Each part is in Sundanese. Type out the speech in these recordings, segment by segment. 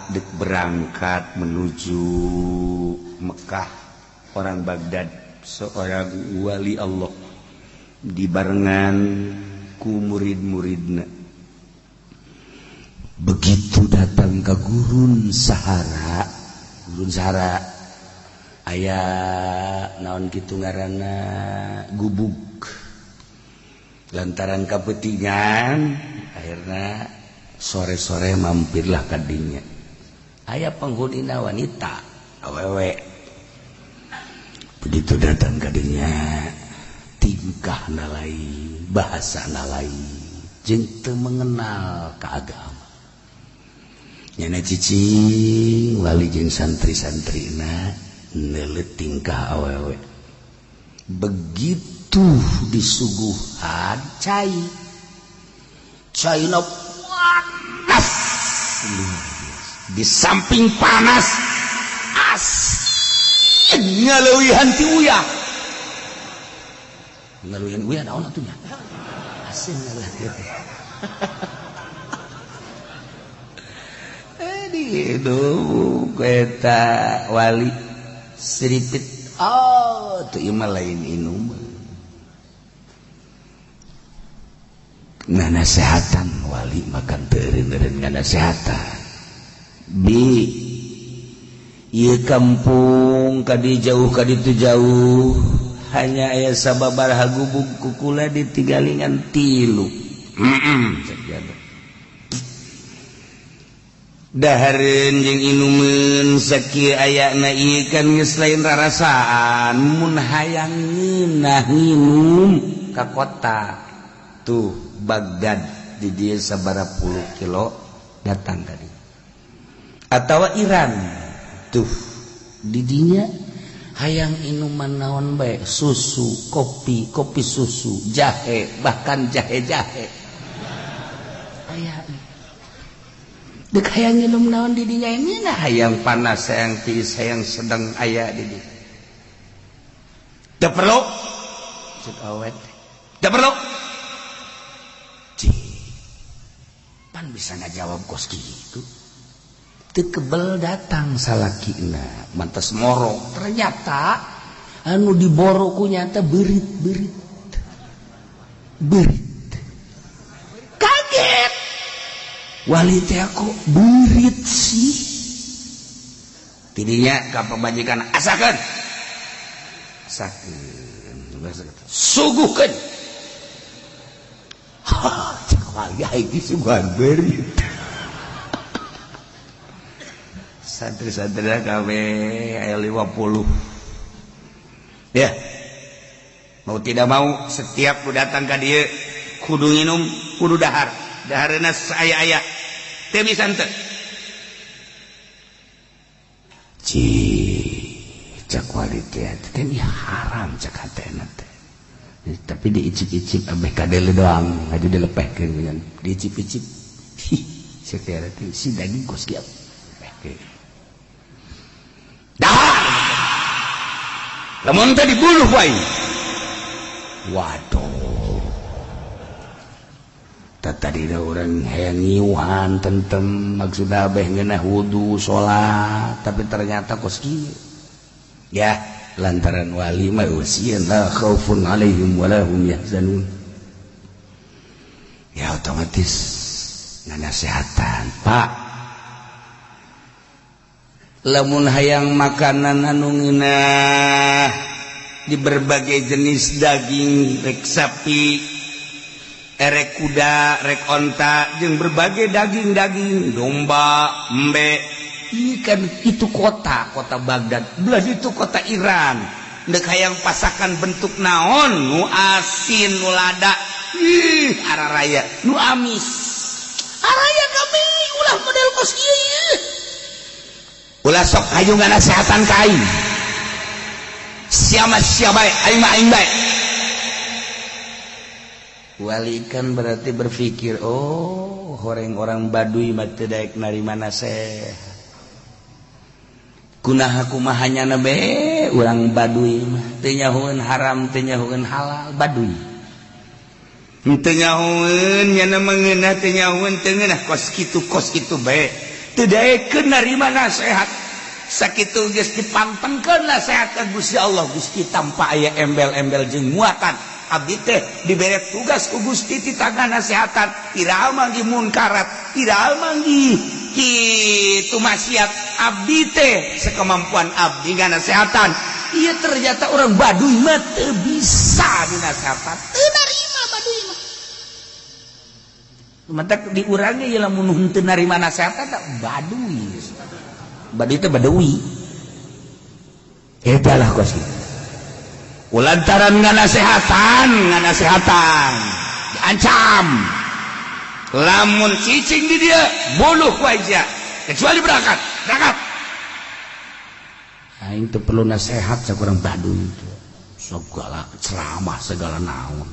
Dek berangkat menuju Mekah, orang Baghdad, seorang wali Allah dibarengan ku murid-muridna. Begitu datang ke gurun Sahara, gurun Sahara aya naon kitu ngaranna gubuk. Lantaran kapetingan akhirna sore-sore mampirlah ka dinya. Aya penghunina wanita awewe. Begitu datang ka dinya, tingkah lain, bahasa lain, jeung teu mengenal ka agama. Nyana cicing wali jeung santri-santrina neuleut tingkah awewe. Begitu disuguhan cai, caina panas. Di samping panas asin ngaleuwihan ti uyah. Ngaleuwihan uyah naon atuh nya? Asin ngaleuwihan. Di eta wali siripit, oh tuh ieu mah lain inum. Nganasehatan wali makan teu eureun-eureun nganasehatan. Bi ieu kampung kadi jauh kadi tu jauh hanya aya sababaraha gubuk kukula ditinggalingan tilu. Dahareun jeung inumeun sakieu ayana ieu kan geus lain rarasaan mun hayang ngeunah nginum ka kota tuh Baghdad di dieu sabaraha puluh kilo datang ka dieu. Atawa Iran tuh didinya hayang inuman naon bae, susu, kopi, kopi susu, jahe, bahkan jahe-jahe aya. Dek hayang nginum naon didinya ini nah hayang panas, hayang tiis, hayang sedang aya di dieu. Teu perlu cek awet, teu perlu. Cih, pan bisa ngajawab kos kitu. Teu kebel datang salakina mantas moro, ternyata anu diboro ku nyata beurit-beurit beurit. Kaget wali teh kok beurit sih. Tidinya ka pamajikan asakeun, asakeun, suguhkeun. Ha, cek wali aing disuguhan beurit. Santri-santri kabeh aya 50. Ya. Mau tidak mau setiap nu datang ka dieu kudu nginum, kudu dahar. Dahareuna saaya-aya. Teu bisa henteu. Cih, cak wali teh teh haram cak hatena teh. Tapi diicip-icip abeh kadele doang, aju dilepehkeun geunan. Diicip-icip. Hi, sakieu teh si daging kos kieu. Lepehkeun. Lamun teh dibunuh wae. Waduh. Tadi orang hayang ngiuhan tentem maksudna abeh ngeunah wudu salat, tapi ternyata kos kieu. Ya, lantaran wali mah sieun la khaufun alaihim wala hum yahzanun. Ya otomatis nganasehatan, Pak. Lamun hayang makanan anu ngeunah di berbagai jenis daging, rek sapi, erek kuda, rek onta, jeung berbagai daging-daging, domba, embe, ikan itu kota, kota Baghdad, belah itu kota Iran. Ndek hayang pasakan bentuk naon, nu asin, nu lada, ih araraya, nu amis. Araya kami ulah model kos kieu ieu. Ulah sok hayu nganasehatan ka aing. Siapa sia bae, aing mah aing bae. Wali kan berarti berpikir, oh horeng orang Baduy mah teu daek narima nasehat. Kunaha kumaha nyana be urang Baduy mah teu nyahoeun haram, teu nyahoeun halal, Baduy. Teu nyahoeun nyana mengeunah, teu nyahoeun teu ngeunah, kos kitu bae. Teu daekeun narima nasihat. Sakitu geus dipantengkeun nasihat ka Gusti Allah. Gusti tanpa aya embel-embel jeung muatan. Abdi teh dibere tugas ku Gusti ti tangga nasihatan. Iraha manggih munkarat, iraha manggih kitu maksiat. Abdi teh sekemampuan abdi nganasehatan. Ieu ternyata orang Baduy mah teu bisa dinasehatan. Teu narima Baduy mah. Matak di urangnya ieu lamun henteu narima nasehatan Baduy. Baduy teh Badawi. Eta lah kos kitu. Lantaran nganasehatan, nganasehatan diancam. Lamun cicing di dia bunuh ku aja kecuali berangkat, berangkat. Aing teu perlu nasihat sakurang Baduy itu. Segala ceramah segala naon.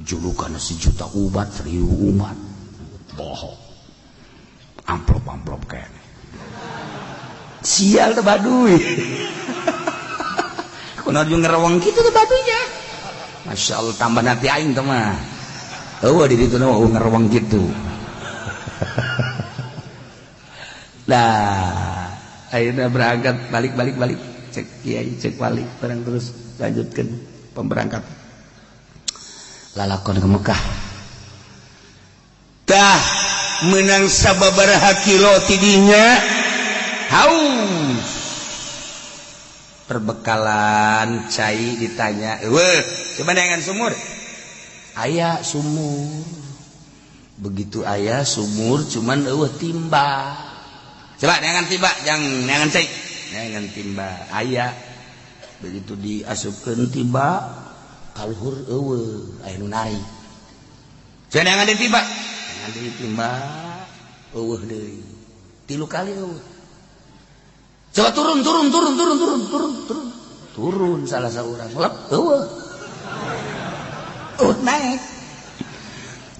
Julukan sejuta ubat, 1000 umat. Bohong. Amplop-amplop kene. Sial teh Baduy. Kunaon jeung ngereweng kitu teh Baduynya. Masya Allah tambah nanti aing teh mah. Eueuh di ditu mah ngereweng kitu. Nah, akhirnya berangkat balik cek kiai cek wali bareng terus lanjutkan pemberangkat lalakon ke Mekah. Tah menang sababaraha kilo tidinya haus perbekalan cai ditanya, weh coba dengan sumur, aya sumur, begitu aya sumur cuman eueuh timba. Coba jangan timba, jangan cai, jangan timba. Aya begitu diasupkeun timba, kaluhur eueuh, aya nu narik. Coba jangan timba, jangan timba, eueuh deui. 3 kali eueuh. Coba turun salah seorang lep eueuh. Naik.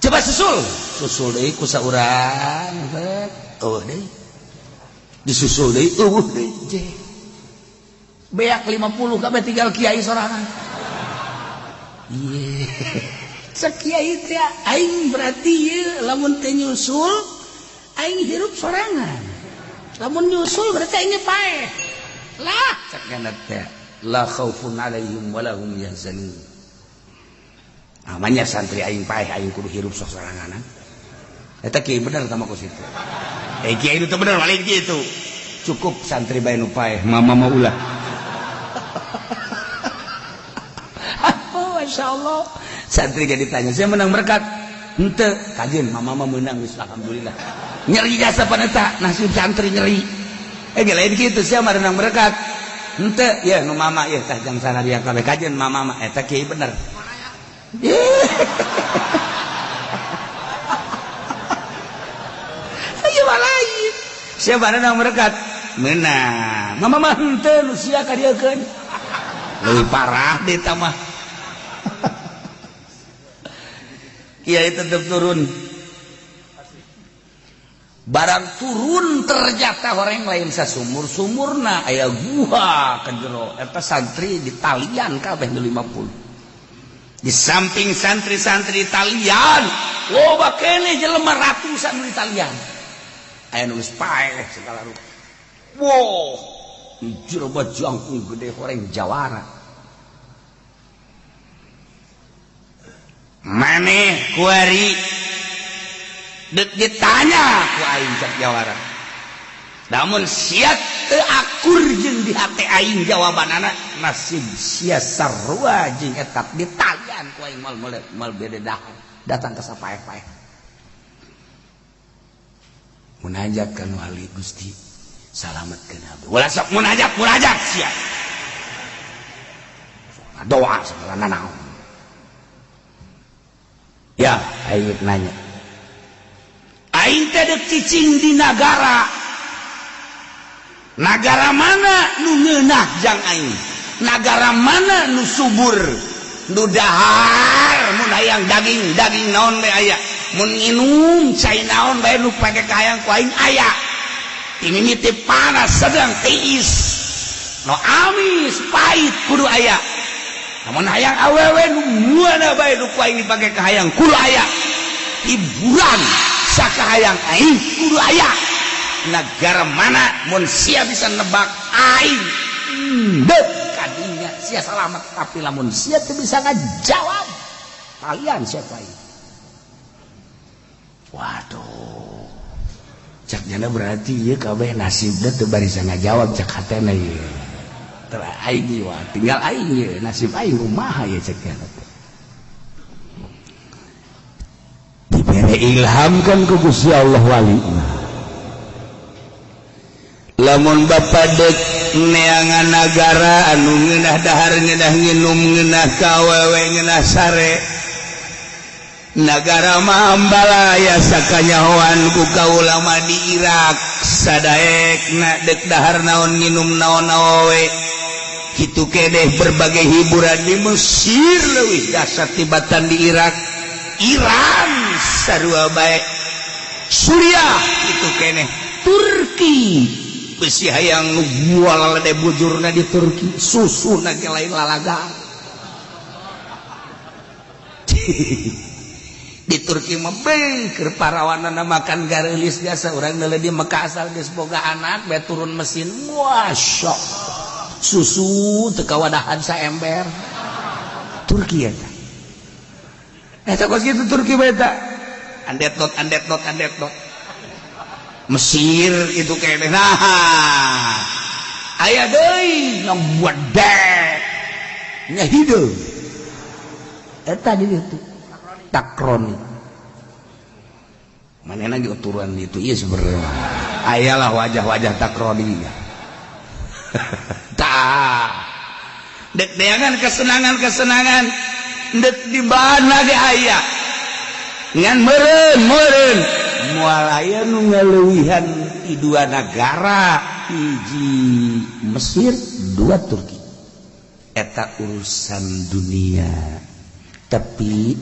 Coba susul deui ku saurang, eueuh deui. Disusul deui eueuh deui. Beak 50 kabeh tinggal kiai sorangan. Ieu. Cek kiai teh aing berarti ieu lamun teu nyusul aing hirup sorangan. Lamun nyusul berarti aing paeh. Lah cek kana teh la khaufun alaihim wa lahum yahzanun. Amanya santri aing paeh aing kudu hirup soranganan. Eta kiai bener tah mah ku situ. Kiai itu bener balik gitu. Cukup santri bae nu paeh, mama mah ulah. Oh, Masya Allah. Santri jadi tanya, saya menang berkat. Henteu, kajeun mama mah menang geus alhamdulillah. Nyeri jasa paneta, nasib santri nyeri. Lain kitu sia mah menang berkat. Henteu, ya nu mama ieu tah jang sanaria kabeh kajeun mama mah eta kiai bener. Siapa menang berkat? Menang. Mama mah henteu nu sia ka dieukeun. Leuwih parah deui tah mah. Kiai tetep turun. Barang turun ternyata orang lain sasumur-sumurna aya guha ka jero. Eta santri di talian kabeh nu 50. Di samping santri-santri talian, loba keneh jelema ratusan nu di talian. Aya nu geus paeh segala rupa. Wow, jero jangkung gede horeng jawara. Maneh kuari deuk ditanya ku aing cak jawara. Namun sia teu akur jeung di hate aing jawabanana nasib sia sarua jeung eta ditalian ku aing moal moal bede dahar datang ka sapaeh-paeh. Munajat ka nu ahli Gusti salametkeun abdi. Ulah sok munajat sia. Sok doa segala nanaon. Ya, aing nanya. Aing teh deuk cicing di nagara. Nagara mana nu ngeunah jang aing? Nagara mana nu subur? Nu dahar mun hayang daging, daging naon we aya. Mun nginum cai naon bae nu pake kahayang ku aing aya. Mimiti panas sedang tiis. No amis pahit kudu aya. Namun hayang awewe nu muana bae nu ku aing dipake kahayang kudu aya. Hiburan sakahayang aing kudu aya. Negara mana mun sia bisa nebak aing deuk kadinya sia selamat, tapi lamun sia teu bisa ngajawab kalian siapa aing. Waduh, cak jana berarti ieu kabeh nasibna teu barisa ngajawab cak hatena ieu. Teu aing ieu tinggal aing ieu nasib aing kumaha ieu cak jana teh. Dibere ilhamkan ku Gusti Allah wali. Lamun bapa dek neangan nagara anu ngeunah dahar ngeunah nginum ngeunah kawewe ngeunah sare nagara mah ambalaya sakanyahoan ku kaulama di Irak sadaekna dek dahar naon nginum naon awewe kitu kedeh berbagai hiburan di Mesir leuwih dasar tibatan di Irak Iran sarua bae Suriah kitu keneh Turki besi hayang nu bual lede bujurna di Turki susuna ge lain lalaga di Turki mah beuh parawanana makan gareulis biasa urang deuleu di Mekah asal geus boga anak bae turun mesin masya susu teu kawadahan saember Turki eta eta kos kitu Turki bae eta andet not andet not andet not Mesir itu kene nah aya deui nu bedek nya hideung eta di ditu takroni manehna ge uturan itu ieu sebenarnya ayalah wajah-wajah takroni tah dek deangan kesenangan-kesenangan dek di mana ge aya ngan meureun-meureun moal aya nu ngaleuwihan ti dua nagara hiji Mesir dua Turki eta urusan dunia tapi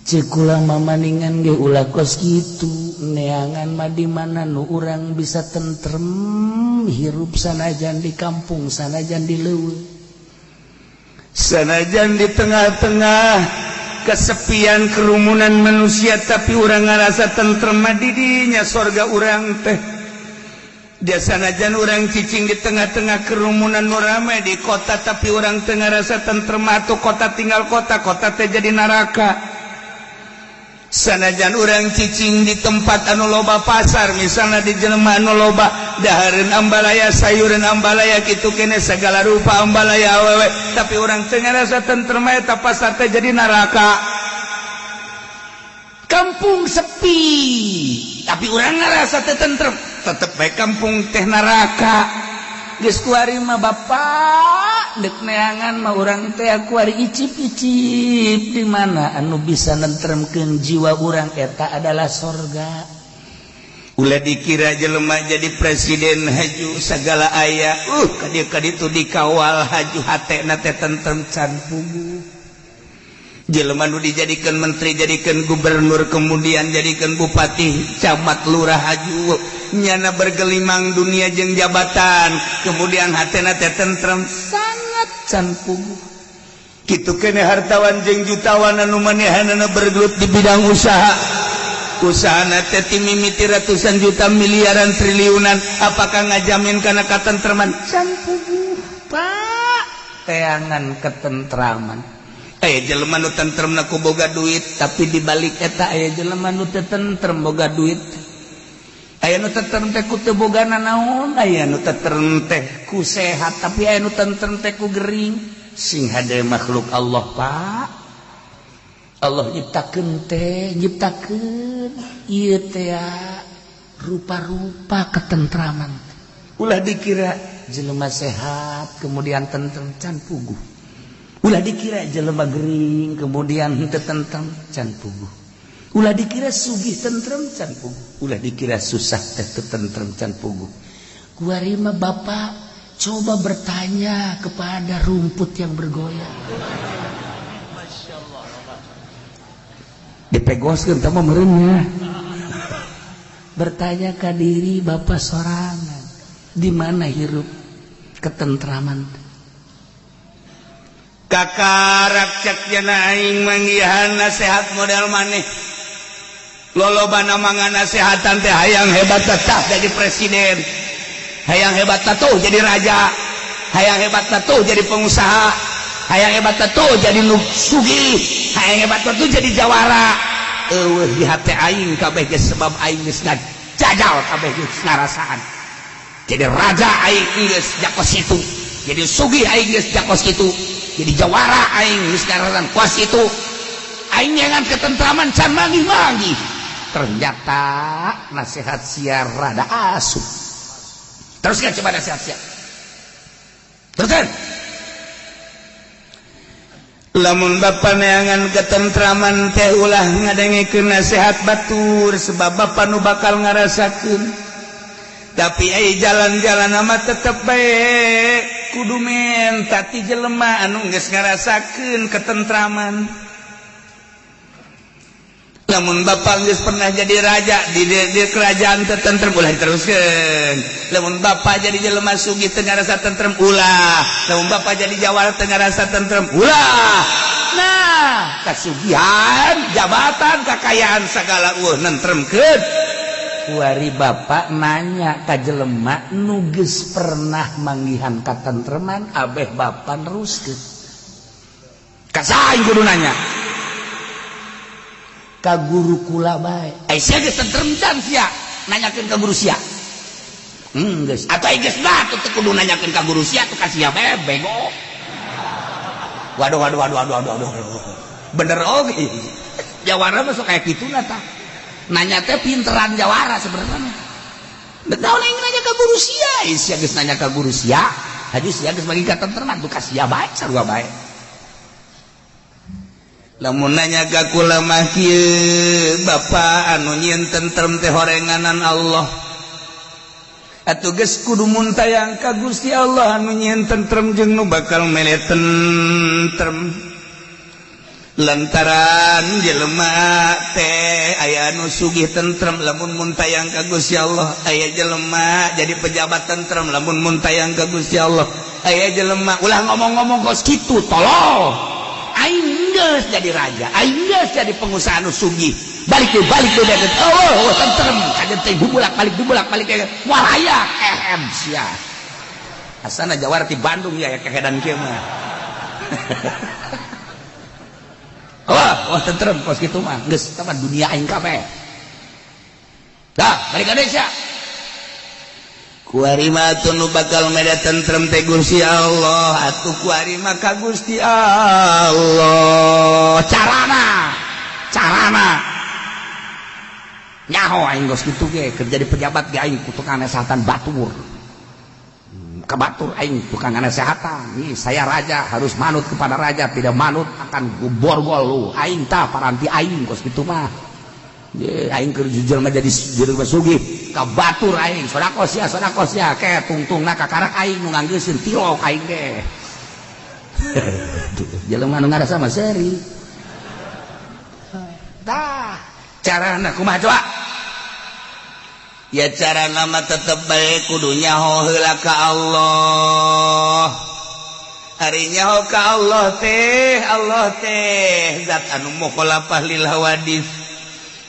ceuk kula mamaningan ge ulah kos kitu neangan mah di mana nu urang bisa tentrem hirup sanajan di kampung sanajan di leuweung sanajan di tengah-tengah kesepian kerumunan manusia tapi urang ngarasa tentrem mah di dinya sorga urang teh. Sanajan urang cicing di tengah-tengah kerumunan nu rame di kota tapi urang teu ngarasa tentrem atuh kota tinggal kota, kota teh jadi neraka. Sanajan urang cicing di tempat anu loba pasar misalnya di jelema anu loba dahareun ambalaya sayureun ambalaya kitu kene segala rupa ambalaya awewe tapi urang teu ngarasa tentrem eta pasar teh jadi neraka. Kampung sepi tapi urang ngarasa teu tentrem tetep bae kampung teh neraka. Geus kuari mah bapak dek neangan mah urang teh kuari icip-icip di mana anu bisa nentremkeun jiwa urang eta adalah sorga. Ulah dikira jelema jadi presiden haju segala aya ka dieu ka ditu dikawal haju hatena teh tentrem can puguh. Jelema nu dijadikan menteri, jadikan gubernur, kemudian jadikan bupati, camat, lurah haju nyana bergelimang dunia jeung jabatan, kemudian hatena teh tentrem sangat can puguh. Kitu keneh hartawan jeung jutawan anu manehanana bergelut di bidang usaha. Usahana teh timimiti ratusan juta miliaran triliunan, apakah ngajamin kana katentreman? Can puguh, Pak. Teangan ketentraman. Aya jelema nu tentremna ku boga duit, tapi dibalik eta aya jelema nu teu tentrem boga duit. Aya nu tentrem teh ku teu boga nanaon, aya nu tentrem teh ku sehat, tapi aya nu tentrem teh ku gering. Sing hade makhluk Allah, Pak. Allah nyiptakeun teh, nyiptakeun ieu teh rupa-rupa ketentraman. Ulah dikira jelema sehat kemudian tentrem can puguh. Ulah dikira jelema gering kemudian henteu tentrem can puguh. Ulah dikira sugih tentrem can puguh. Ulah dikira susah teh tentrem can puguh. Kuari mah bapak coba bertanya kepada rumput yang bergoyang. Dipegoskeun teh mah meureun. Bertanya ka diri bapak sorangan, di mana hirup ketentraman? Kakarak cek jana aing manggihan nasihat model maneh. Lolobana mangan nasehatan teh hayang hebat tetap jadi presiden, hayang hebat tuh jadi raja, hayang hebat tuh jadi pengusaha, hayang hebat tuh jadi nu sugih, hayang hebat tuh jadi jawara. Eueuh di hate aing kabeh geus sebab aing geus ngajajal kabeh geus ngarasaan. Jadi raja aing geus jakos itu, jadi sugih aing geus jakos itu, jadi jawara aing geus ngarasaan kos itu. Aing nyangan ketentraman can manggih-manggih. Ternyata nasihat sia rada asup. Teruskan coba nasihat sia. Teruskan. Lamun bapa neangan ketentraman teh ulah ngadengekeun nasihat batur sebab bapa nu bakal ngarasakeun. Tapi ai jalan-jalan mah tetep bae kudu menta ti jelema anu geus ngarasakeun ketentraman. Lamun bapak geus pernah jadi raja di kerajaan tentrem ulah diteruskeun. Lamun bapak jadi jelema sugih teu ngarasa tentrem ulah. Lamun bapak jadi jawara teu ngarasa tentrem ulah. Nah, kasugihan, jabatan, kakayaan sagala eueuh nentremkeun. Kuari bapak nanya ka jelema nu geus pernah manggihan katentreman abeh bapak neruskeun. Ka saha kudu nanya? Ka guru kula bae. Ai sia geus tentrem can sia nanyakeun ka guru sia. Geus. Atuh ai geus batu teu kudu nanyakeun ka guru sia tuh ka sia bae bego. Waduh waduh waduh waduh waduh. Bener oge. Jawara mah sok kaya kituna tah. Nanya teh pinteran jawara sebenarnya. Dek naon aing nanya ka guru sia, ai sia geus nanya ka guru sia, haji sia geus bagi katentreman tuh ka sia bae sarua bae. Lamun nanya ka kula mah kieu, bapa anu nyieun tentrem teh horenganan Allah. Atuh geus kudu muntayang ka Gusti Allah anu nyieun tentrem jeung nu bakal mere tentrem. Lantaran jelema teh aya anu sugih tentrem lamun muntayang ka Gusti Allah, aya jelema jadi pejabat tentrem lamun muntayang ka Gusti Allah, aya jelema ulah ngomong-ngomong kos kitu tolol. Aing geus jadi raja, aing geus jadi pengusaha anu sugih. Balik deui, balik deui deui. Oh, tentrem kajen teh dibulak-balik dibulak-balik moal aya ehem sia. Asana jawara ti Bandung ya kehedan kieu mah. Wah, wah tentrem kos kitu mah. Geus eta mah dunia aing kabeh. Dah, balik ka desa. Kuari mah atuh nu bakal mere tentrem teh Gusti Allah, atuh kuari mah ka Gusti Allah. Carana, carana. Nyaho aing geus kitu ge keur jadi pejabat ge aing ku tukang nasehatan batur. Ka batur aing tukang nasehatan. Nih saya raja harus manut kepada raja, tidak manut akan borgol lu. Aing tah paranti aing geus kitu mah. Ye aing keur jujur mah jadi jelema sugih ka batur aing sedekah sia sedekah sia ke tungtungna kakarak aing nu nganggeuseun tilok aing ge. Jelema nu ngarasa mah seuri. Tah carana kumaha coba? Ya carana mah tetep bae kudu nyaho heula ka Allah. Ari nyaho ka Allah teh zat anu mukhalafah lil hawadis.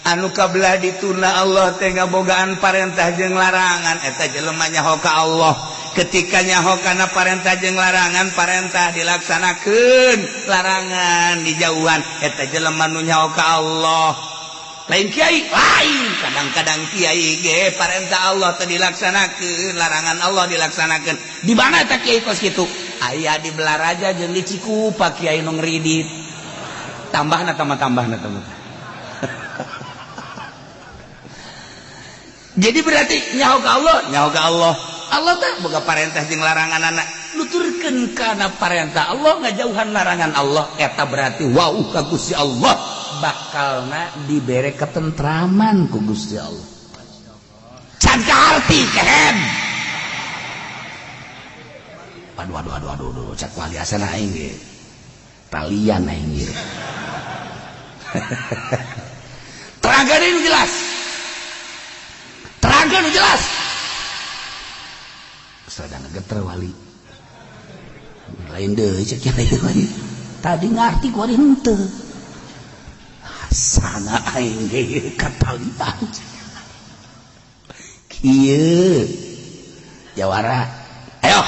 Anu kabelah dituna Allah teh ngabogaan parentah jeung larangan eta jelema nyaho ka Allah. Ketika nyaho kana parentah jeung larangan, parentah dilaksanakeun, larangan dijauhan, eta jelema nu nyaho ka Allah. Lain kiai, lain kadang-kadang kiai ge parentah Allah teh dilaksanakeun, larangan Allah dilaksanakeun. Di mana eta kiai kos kitu? Aya di Belaraja jeung di Cikupa kiai nu ngridit. Tambahna tambah-tambahna tambah. Jadi berarti nyaho ka Allah, nyaho ka Allah. Allah teh boga parentah jeung larangan anak. Nuturkeun kana parentah Allah, ngajauhan larangan Allah, eta berarti wau ka Gusti Allah bakalna dibere ketentraman ku Gusti Allah. Can kaharti kehen. Aduh aduh aduh aduh aduh cak wali asana aing ge. Talian aing ge. Terangkeun ini jelas. Terangkeun jelas. Sadang geter wali. Lain deui cek lain wali. Tadi ngarti ku ari henteu. Rasana aing ge katalian. Kieu jawara. Ayo.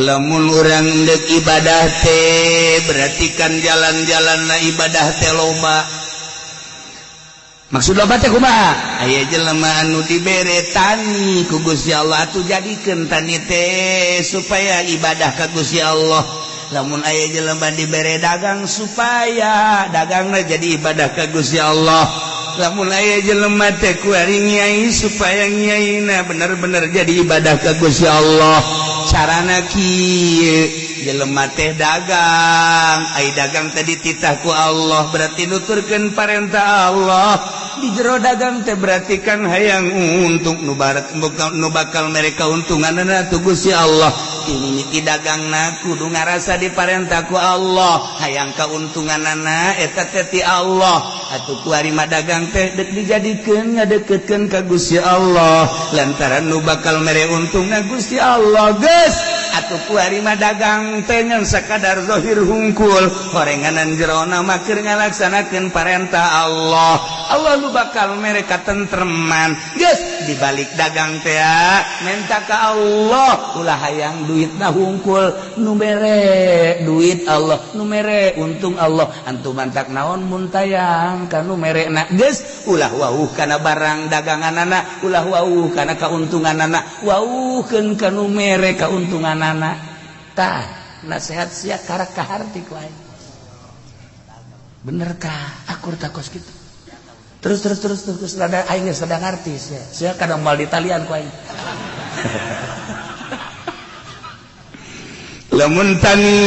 Lamun urang deuk ibadah teh berarti kan jalan-jalanna ibadah teh loba. Maksud loba teh kumaha? Aya jelema anu dibere tani ku Gusti Allah atuh jadikeun tani teh supaya ibadah ka Gusti Allah. Lamun aya jelema dibere dagang supaya dagangna jadi ibadah ka Gusti Allah. Lamun aya jelema teh kuari nyai supaya nyaina bener-bener jadi ibadah ka Gusti Allah. Carana kieu jelema teh dagang, ai dagang teh dititah ku Allah berarti nuturkeun parentah Allah. Di jero dagang teh berarti kan hayang untung nu bakal mere kauntunganna tu Gusti Allah. Mimiti dagangna kudu ngarasa diparentah ku Allah, hayang kauntunganana eta teh ti Allah. Atuh kuari mah dagang teh deuk dijadikeun ngadeukeutkeun ka Gusti Allah lantaran nu bakal mere untungna Gusti Allah. Geus atuh kuari mah dagang teh ngan sakadar zahir hungkul, horenganan jerona mah keur ngalaksanakeun parentah Allah. Allah nu bakal mere katentreman. Geus dibalik dagang teh menta ka Allah, ulah hayang duitna hungkul, nu mere duit Allah, nu mere untung Allah. Antum mantak naon mun tayang ka nu merena. Geus ulah wauh kana barang daganganana, ulah wauh kana kauntunganana, wauhkeun ka nu mere kauntunganana. Tah nasihat sia karak kaharti ku aing. Bener kah akur takos kitu? Terus terus terus terus rada aing geus rada ngarti sia. Sia kadang moal ditalian ku aing. Lamun tani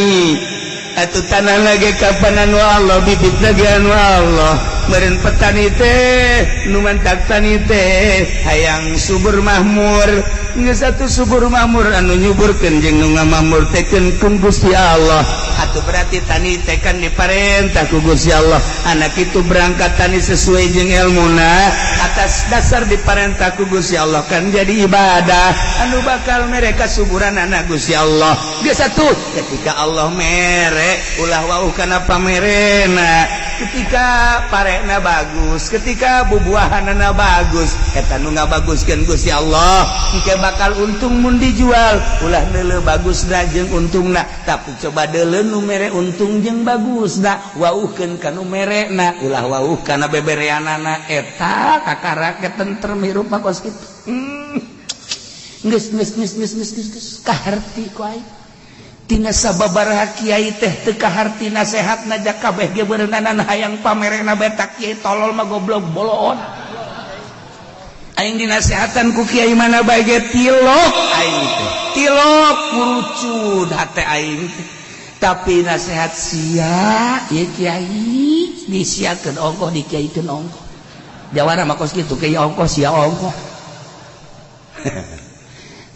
atuh tanah lagi kapan anu Allah, bibit lagi anu Allah. Meureun petani teh nu mantak tani teh hayang subur mahmur. Geus atuh subur mahmur anu nyuburkeun jeung nu ngamahmur teh ku Gusti Allah. Atuh berarti tani teh kan diparentah ku Gusti Allah. Anak itu berangkat tani sesuai jeung ilmuna atas dasar diparentah ku Gusti Allah kan jadi ibadah anu bakal mereka suburan anak Gusti Allah. Geus atuh ketika Allah mere ulah wauh kana pamerena, ketika parena bagus, ketika bubuahanana bagus, eta nu ngabaguskeun Gusti Allah engke bakal untung mun dijual. Ulah deuleu bagusna jeung untungna, tapi coba deuleu nu mere untung jeung bagusna, wauhkeun ka nu merena, ulah wauh kana bebereanana. Eta kakara ketentrem hirup mah kos kitu. Geus geus geus geus geus geus kaharti ku aing. Tina sababaraha kiai teh teu kaharti nasehatna ja kabeh ge beureunanan hayang pamerena betak kiai tolol mah goblok boloon. Aing dinasehatan ku kiai mana bae ge tilok aing teh. Tilok kurucud hate aing teh. Tapi nasehat sia ieu kiai disiakeun ongkoh dikiaikeun ongkoh. Jawara mah kos kitu kiai ongkoh sia ongkoh.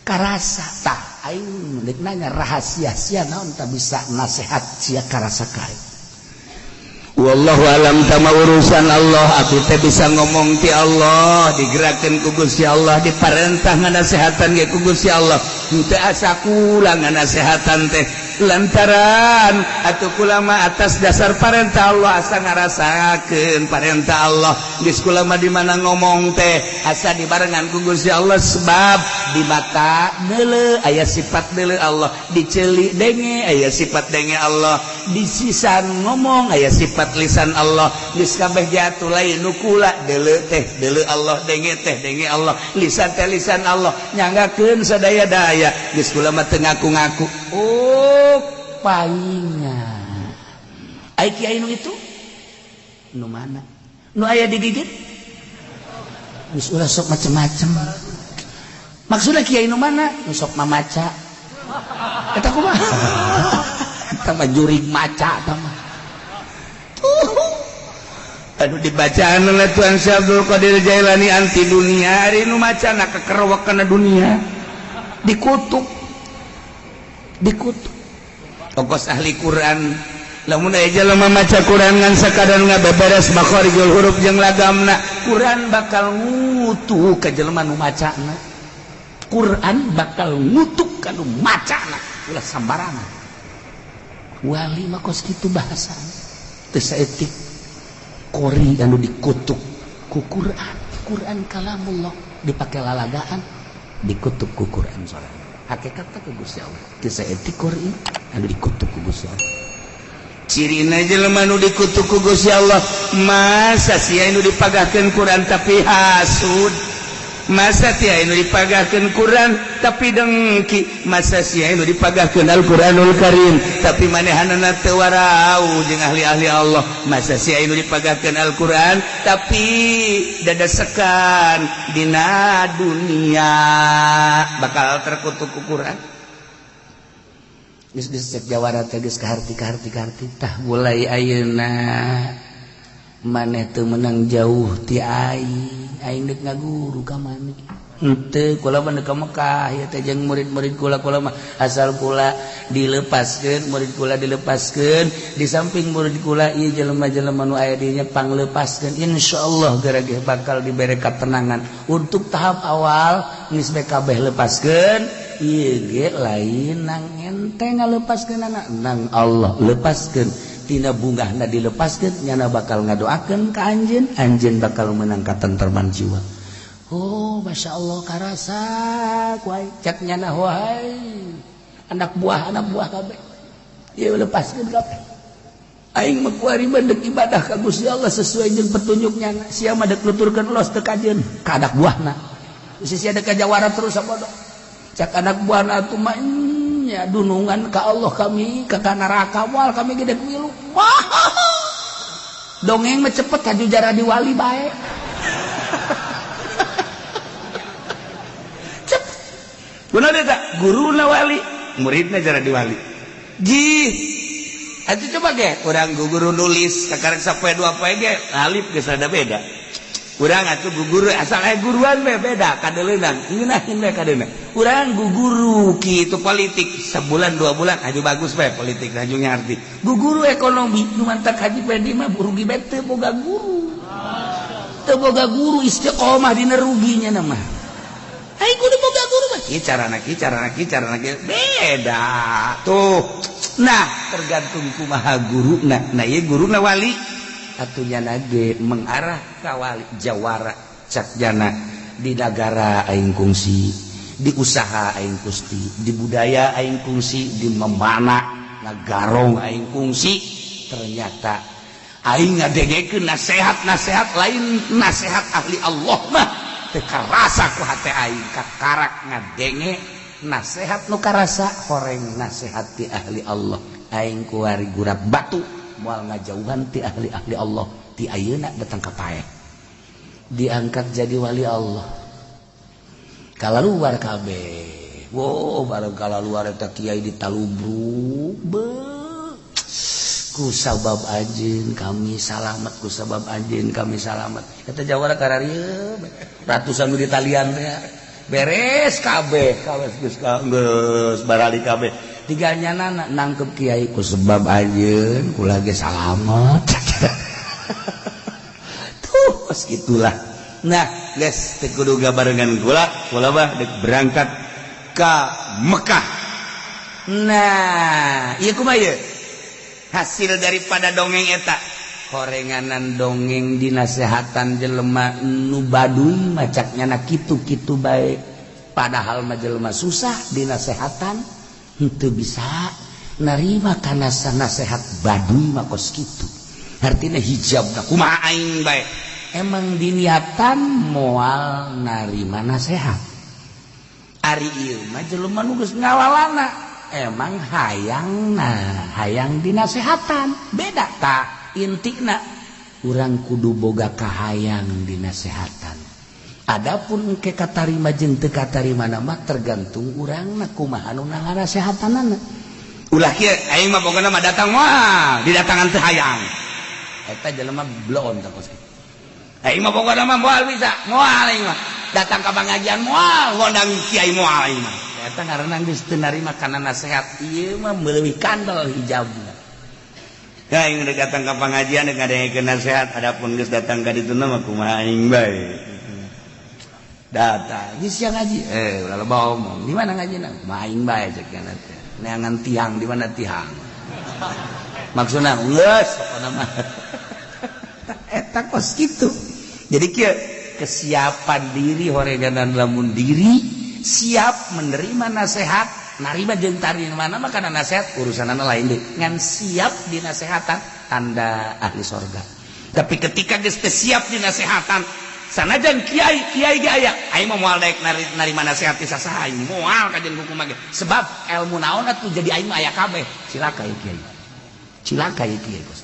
Karasa tah aing deuk nanya rahasia sia naon tak bisa nasehat sia karasa kae. Wallahu alam tama urusan Allah, abdi teh bisa ngomong ti Allah, digerakkeun ku Gusti Allah, diparentah nganasehatan ge ku Gusti Allah. Henteu asa kula nganasehatan teh lantaran atuh kula mah atas dasar parentah Allah asa ngarasakeun parentah Allah. Geus kula mah di mana ngomong teh asa dibarengan ku Gusti Allah sebab di mata deuleu aya sifat deuleu Allah, diceuli denge aya sifat denge Allah, di sisan ngomong aya sifat lisan Allah. Geus kabeh jatuh lain nu kula deuleu teh deuleu Allah, denge teh denge Allah, lisan teh lisan Allah, nyanggakeun sadaya-daya. Geus kula mah teu ngaku-ngaku. Oh paingan ai kiai nu itu nu mana nu aya digigit geus ulah sok macem-macem. Maksudna kiai nu mana nu sok mamaca eta kumaha? Eta mah jurig maca eta mah. Aduh dibacaan oleh Tuan Syekh Abdul Qadir Jailani anti dunia, ari nu macana kekerwek kana dunia dikutuk dikutuk. Tokos ahli Quran lamun aya jelema maca Quran ngan sakadar ngabeberes makharijul huruf jeung lagamna, Quran bakal ngutuk ka jelema nu macana. Quran bakal ngutuk ka nu macana, ulah sambarangan. Wali mah kos kitu bahasana. Teu saeutik qori anu dikutuk ku Quran. Quran kalamullah dipake lalagaan, dikutuk ku Quran sorangan. Hakikatna ku Gusti Allah. Teu saeutik qori anu dikutuk ku Gusti Allah. Cirina jelema nu dikutuk ku Gusti Allah, masa sia nu dipagahkeun Quran tapi hasud? Masa sia nu dipagahkeun Quran tapi dengki? Masa sia nu dipagahkeun Al-Qur'anul Karim tapi manehanana teu warau jeung ahli-ahli Allah? Masa sia nu dipagahkeun Al-Qur'an tapi dadasekan dina dunia? Bakal terkutuk ku Quran. Geus geus, cek jawara teh geus kaharti, kaharti, kaharti. Tah, mulai ayeuna maneh teu meunang jauh ti aing. Aing deuk ngaguru ka maneh. Henteu, kula mah ka Mekah ya teh jeung murid-murid kula. Kula mah asal kula dilepaskeun, murid kula dilepaskeun, di samping murid kula ieu jelema-jelema nu aya dinya panglepaskeun, insyaallah gara-gara bakal dibere katenangan. Untuk tahap awal geus kabeh lepaskeun. Ieu ge lain nang ente ngalepaskeun anak, nang Allah lepaskeun. Tina bungahna dilepaskeun, nyana bakal ngadoakeun ka anjeun, anjeun bakal menang katentraman jiwa. Oh, masya Allah, karasa ku aing. Cek nyana, wahai anak buah, anak buah kabeh, ieu lepaskeun kabeh. Aing mah kuari mah deuk ibadah ka Gusti Allah sesuai jeung petunjuk nyana. Sia mah deuk nuturkeun los teu kajeun ka anak buahna. Sia deuk ka jawara terus sabodo. Cek anak buahna, atuh mah nya dunungan ka Allah, kami ka neraka moal, kami gede milu. Wah, dongeng mah cepet haju jaradi wali bae. Cepet. Guna tak guru na wali, muridna jaradi wali. Ji atuh coba ge urang guru nulis sekarang sampai dua poe ge alif geus rada beda. Urang atuh guru asal aya guruan we beda kadeleunan, ngeunahin we kadeuna. Urang guru kitu politik sebulan 2 bulan aju bagus we politik, aju ngarti. Guru ekonomi nu mantak haji Pedi mah rugi bae teu boga guru. Teu boga guru istiqomah dina ruginya nama. Aing kudu boga guru mah. Kieu carana, kieu carana, kieu carana, kieu beda. Tuh. Nah, tergantung kumaha guruna. Nah, ieu guruna wali. Atuh nyana ge mengarah ka wali jawara. Cak jana, di nagara aing kungsi, di usaha aing kungsi, di budaya aing kungsi, di memana ngagarong aing kungsi. Ternyata aing ngadengekeun nasehat-nasehat lain nasehat ahli Allah mah teu karasa ku hate aing. Kakarak ngadenge nasehat nu karasa horeng nasehat ti ahli Allah. Aing kuari gurat batu moal ngajauhan ti ahli-ahli Allah. Ti ayeuna datang ka paeh diangkat jadi wali Allah. Kala luar kabeh, wow, bareng kala luar eta kiai ditalubru be ku sabab anjeun kami salamet, ku sabab anjeun kami salamet. Eta jawara kararieu ratusan nu ditalian teh beres kabeh, kabeh geus geus barali kabeh. Tiganya nangkep kiai, ku sebab anjeun kula ge salamet. Tuh, kos gitulah. Nah, geus teu kudu barengan kula, kula mah dek berangkat ka Mekah. Nah, ieu kumaha ieu hasil daripada dongeng eta? Horenganan dongeng dinasehatan jelema nu baduy macaknya na kitu-kitu bae, padahal mah jelema susah dinasehatan, henteu bisa narima kana nasehat baduy mah kos kitu. Artinya hijab kumaha aing bae emang diniatan moal narima nasehat. Ari ieu mah jelema nu geus ngalalana emang hayang, nah, hayang dinasehatan beda. Tak intina urang kudu boga kahayang dinasehatan. Adapun ke katarima jeung teu katarima mah tergantung urang na kumaha nu nganasehatanana. Ulah kieu, aing mah pokona mah datang moal didatangan teu hayang. Eta jelema bloon tah kos. Aing mah pokona mah moal bisa, moal aing mah datang ka pangajian, moal ngondang kiai, moal aing mah. Eta ngaranna geus teu narima kana nasehat. Ieu mah leuwih kandel hijabna. Ya, aing udah datang ke pengajian dek ngadengekeun nasihat, adapun geus datang ka ditu mah kumaha aing bae. Datang, geus sia ngaji, eh, ulah loba omong. Di mana ngajina? Kumaha aing bae cek teh. Neangan tiang, di mana tiang? Maksudna geus pokona mah eta kos kitu. Jadi kieu kesiapan diri horeganan, lamun diri siap menerima nasihat, narima jeung tarima mah kana nasihat urusanana lain deui, ngan siap dinasehatan tanda ahli sorga. Tapi ketika geus teu siap dinasehatan, sanajan kiai kiai ge aya, aing mah moal daek narima nasihat ti sasaha, aing moal kajeun hukum ge, sebab ilmu naon atuh jadi aing mah aya kabeh. Cilaka ieu kiai, cilaka ieu kiai. Bos,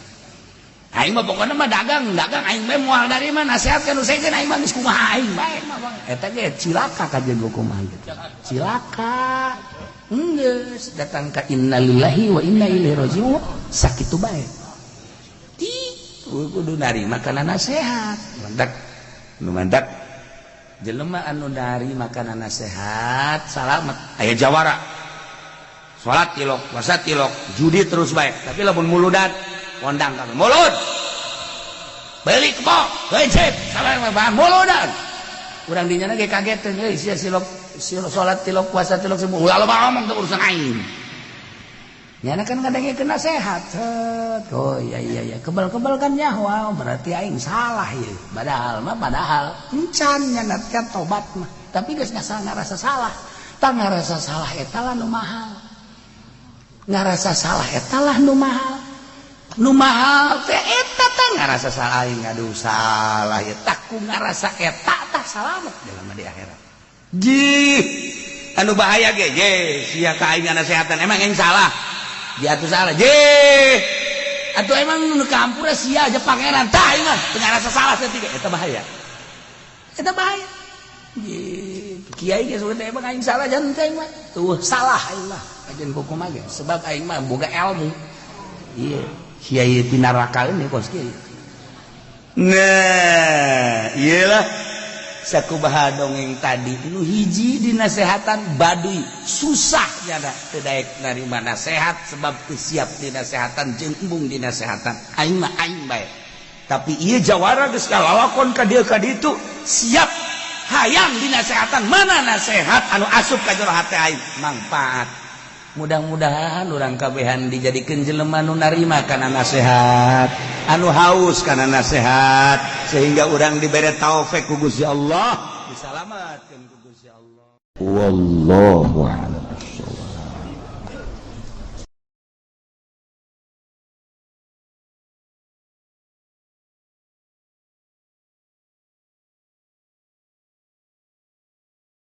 aing mah pokokna mah dagang dagang aing mah moal narima nasihat kan nu sejen, aing mah geus kumaha aing bae mah, Bang. Eta ge cilaka kajeun hukum gitu, cilaka. Geus datang ka innalillahi wa inna ilaihi rajiun, sakitu bae. Ti kudu narima kana nasihat. Mantak nu mantak jelema anu narima kana nasihat salamet. Aya jawara salat tilok, puasa tilok, judi terus baik, tapi lamun muludan kondang kabeh mulud, beli kebo heuncit salah bahan muludan. Urang dinya ge kaget euy, sia silok silok, salat tilok, puasa tilok, semua ulah loba omong, teu urusan aing. Nyana kan kadangnya kena sehat. Oh iya, kebal-kebal kan nyawa, berarti aing salah ya. Padahal mah, padahal encan nyana teh tobat mah. Tapi geus ngarasa salah. Tah, ngarasa salah eta lah nu mahal. Ngarasa salah eta lah nu mahal. Nu mahal teh eta teh ngarasa salah aing, aduh salah ya. Tak ku ngarasa eta tah salamet dalam di akhirat. Jih, anu bahaya ge, je sia ka aing nasehatan, emang aing salah. Dia tuh salah je atau emang nu kampura sia aja pangeran. Tah, aing mah teu ngarasa salah saeutik, eta bahaya, eta bahaya. Gitu kiai ge sudah, emang aing salah jangan aing mah tuh salah aing mah kajeun hukum ge, sebab aing mah boga ilmu. Iya, kiai pinaraka ini kos kiai. Nah, iyalah sakubaha dongeng tadi. Nu hiji dinasehatan baduy susah, nyana teu daek narima nasehat sebab teu siap dinasehatan jeung embung dinasehatan, aing mah aing bae. Tapi ieu jawara geus kalalakon ka dieu ka ditu, siap hayang dinasehatan, mana nasehat anu asup ka jero hate aing mangfaat. Mudah-mudahan urang kabehan dijadikeun jelema nu narima kana nasehat, anu haus kana nasehat, sehingga urang dibere taufik ku Gusti Allah, disalamatkeun ku Gusti Allah. Wallahu a'lam.